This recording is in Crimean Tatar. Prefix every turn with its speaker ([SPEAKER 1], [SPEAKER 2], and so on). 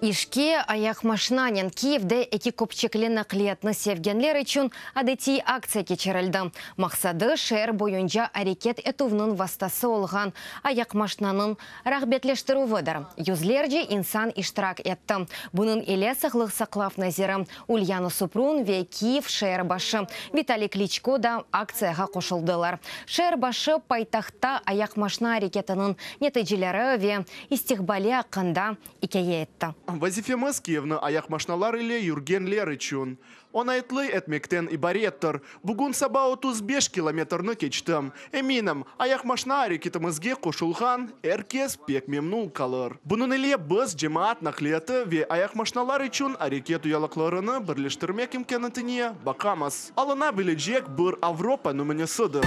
[SPEAKER 1] İşke ayaqmaşinanen. Kiyevde eki köpçekli naqliyatnı sevgenler içün adetiy aktsiya keçirildi. Maqsadı, şeer boyunca areket etüvniñ vastası olğan ayaqmaşinanıñ rağbetleştirüvidir. Yüzlerce insan iştirak etti. Bunıñ ile Sağlıq saqlav naziri Ulyana Suprun ve Kiyev şeer başı Vitaliy Kliçko da aktsiyağa qoşuldılar. Şeer başı paytahtta ayaqmaşina areketiniñ neticeleri ve istiqbali aqqında ikâye etti.
[SPEAKER 2] Vazifemiz Kiyevni ayaqmaşinalar ile yürgenler içün oñaytlı etmekten ibarettir. Bugün saba 35 kilometrni keçtim. Eminim, ayaqmaşina areketimizge qoşulğan er kes pek memnun qalır. Bunıñ ile biz cemaat naqliyatı ve ayaqmaşinalar içün areket yolaqlarını birleştirmek imkâniyetine baqamız. Alına bilecek bir Avropa nümünesidir.